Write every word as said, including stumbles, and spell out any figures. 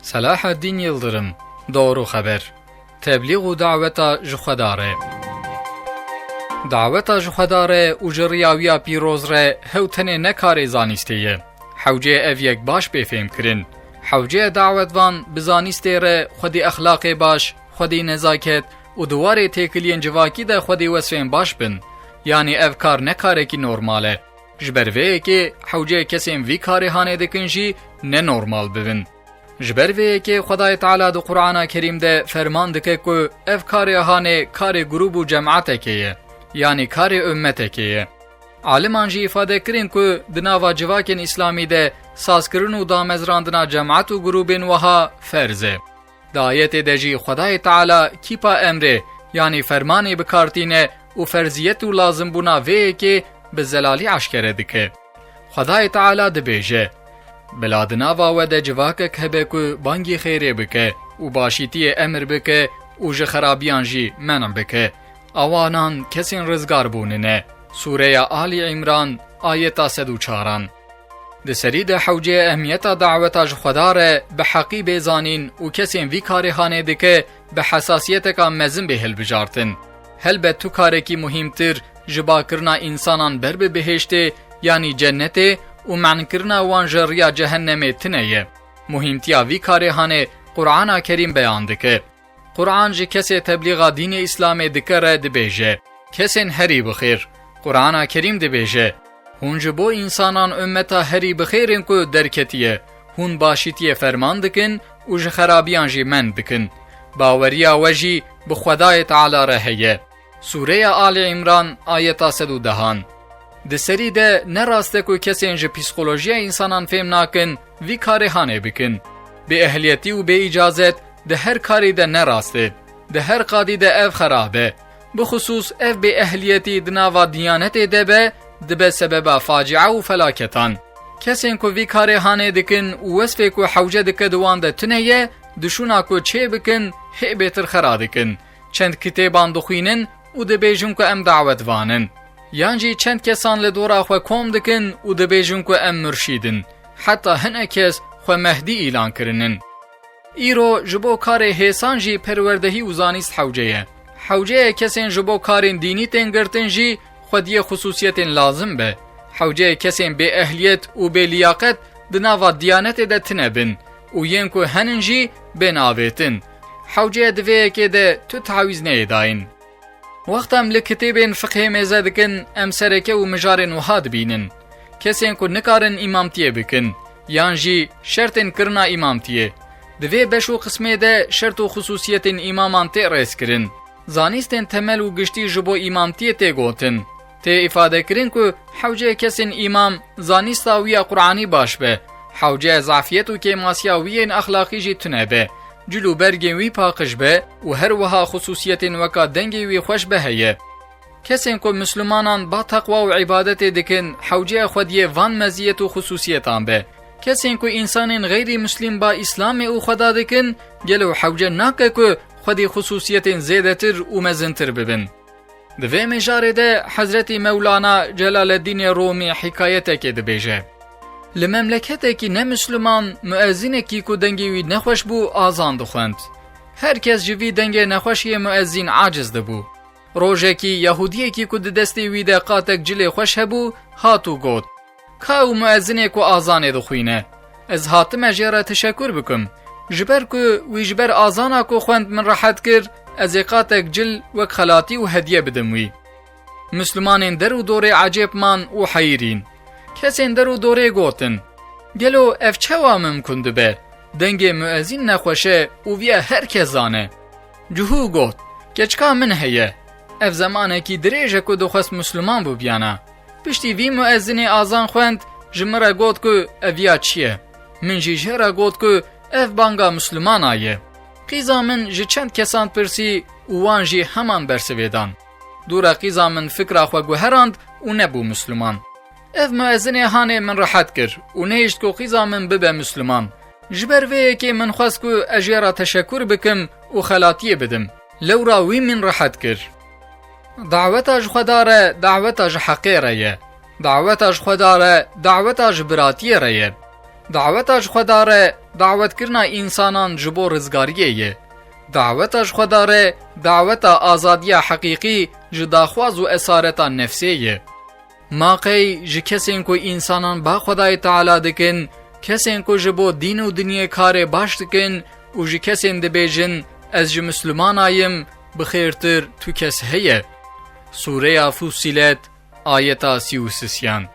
Selahaddîn Yildirim, Doğru Xeber. Teblîx û daweta ji Xweda re. Daweta ji Xweda re û ji riya wî ya pîroz re hew tenê ne karê zanîstê ye. Hewce ye ev yek baş bê fêhmkirin. Hewce ye dawetvan bi zanîstê re xwedî exlaqê baş, xwedî nezaket û di warê têkiliyên civakî de xwedî wesfên baş bin. Yanî ev kar ne karekî normal e. Ji ber vê yekê hewce ye kesên vî karê hanê dikin jî ne normal bibin. Ji ber vê yekê Xwedayê Teala di Qur'ana Kerîm de ferman dike ku ev karê hanê karê grûb û cematekê ye, yanî karê ummetekê ye. Aliman jî îfade kirin ku di nava civakên îslamî de sazkirin û damezrandina cemat û grûbên wiha ferz e. Di ayetê de jî Xwedayê Teala kîpa emrê, yanî fermanê bi kar tîne û ferziyet û lazimbûna vê yekê bi zelalî eşkere dike. Xwedayê Teala dibêje, Bila di nava we de civakek hebe ku bangî xêrê bike û başîtiyê emir bike û ji xerabiyan jî men'e bike, ewanan kesên rizgarbûn in e. Sûreya Alî Îmran, ayeta sed û çaran. Di serî de hewce ye ehmiyeta daweta ji Xweda re bi heqî bê zanîn û kesên vî karê hanê dike bi hesasiyeteka mezin bê hilbijartin. Helbet tu karekî muhîmtir ji bakirina însanan ber bi bihêştê, yanî cennetê û menkirina wan ji riya cehennemê tune ye. Muhîmtiya vî karê hanê Qur'ana Kerîm beyan dike. Qur'an ji kesê teblîxa dînê Îslamê dike re dibêje, Kesên herî bi xêr. Qur'ana Kerîm dibêje, Hûn ji bo însanan ummeta herî bi xêr in ku derketiye. Hûn başîtiyê ferman dikin û ji xerabiyan jî men'e dikin. Baweriya we jî bi Xwedayê Teala re heye. Sûreya Alî Îmran, ayeta sed û dehan. Di serî de ne rast e ku kesên ji psîkolojiya însanan fêm nakin, vî karê hanê bikin. Bêehliyetî û bêîcazet di her karî de ne rast e. Di her qadî de ev xerab e. Bixusûs ev bêehliyetî di nava diyanetê de be, dibe sebeba facia û felaketan. Kesên ku vî karê hanê dikin û wesfê ku hewce dike di wan de tune ye, dişûna ku çê bikin, hê bêtir xera dikin. Çend kitêban dixwînin û dibêjin ku em dawetvan in. Yan jî çend kesan li dora xwe kom dikin û dibêjin ku em murşîd in. Heta hinek kes xwe Mehdî îlan kirinin. Îro ji bo karê hêsan jî perwerdehî û zanîst hewce ye. Hewce ye kesên ji bo karên dînî tên girtin jî xwediyê xisûsiyetên lazim be. Hewce ye kesên bêehliyet û bêliyaqet di nava diyanetê de tune bin û yên ku henin jî bên avêtin. Hewce ye di vê yekê de tu tawîz neyê dayîn. Wexta em li kitêbên fiqhê mêze dikin, em sereke û mijarên wiha dibînin. Kesên ku nikarin îmamtiyê bikin, yan jî şertên kirina îmamtiyê. Di vê beş û qismê de şert û xisûsiyetên îmaman tê rêzkirin. Zanîstên temel û giştî ji bo îmamtiyê tê gotin. Tê îfadekirin ku hewce kesên îmam zanîsta wî ya Qur'anî baş be, hewce zafiyet û kêmasiya wî yên exlaqî jî tune be, cil û bergên wî paqij be û her wiha xisûsiyetên weka dengê wî xweş be heye. Kesên ku Mislimanan ba teqwa û îbadetê dikin, hewce xwediyê van meziyet û xisûsiyetan be. Kesên ku însanên xeyrî Muslim ba Îslamê û Xweda dikin, gelo hewce nake ku xwedî xisûsiyetên zêdetir û mezintir bibin. Di vê mijarê de Hezretî Mewlana Celaleddînê Rûmî hîkayetekê dibêje. Li memleketekî ne Misliman muezzinekî ku dengê wî nexweş bû, azan dixwend. Her kes ji vî dengê nexweş yê muezzîn aciz dibû. Rojekî Yahûdiyekî ku di destê wî de qatek cilê xweş hebû, hat û got, Ka ew muezzinê ku azanê dixwîne, ez hatime jê re teşekur bikim. Ji ber ku wî ji ber azana ku xwend min rehet kir, ez ê qatek cil wek xelatî û hediye bidim wî. Mislimanên der û dorê ecêb man û heyirîn. Kesên der û dorê gotin, Gelo ev çawa mimkun dibe? Dengê muezîn nexweş e û viya her kes zane. Cihû got, Keçika min heye. Ev zemanekî dirêj e ku dixwest Misliman bibiyana. Piştî vî muezzinê azan xwend, ji min re got ku ev ya çi ye? Min jî jê re got ku ev banga Mislimana ye. Qîza min ji çend kesan pirsî û wan jî heman bersivê dan. Dû re qîza min fikra xwe guherand û nebû Misliman. Ev muezzinê hanê min rehet kir û nehişt ku qîza min bibe Misliman. Ji ber vê yekê min xwest ku ez jê re teşekur bikim û xelatiyê bidim. Lewra wî min rehet kir. Daweta ji Xweda re, daweta ji heqê re ye. Daweta ji Xweda re, daweta ji biratiyê re ye. Daweta ji Xweda re, Dawetkirina însanan ji bo rizgariyê ye. Daweta ji Xweda re, daweta azadiya heqîqî ji daxwaz û esareta nefsê ye. Ma qey ji kesên ku însanan ba Xwedayê Teala dikin, kesên ku ji bo dîn û dinyê karê baş dikin û ji kesên dibêjin, "Ez ji Misliman ayim", bi xêrtir tu kes heye? Sûreya Fussilet, ayeta sî û sisiyan.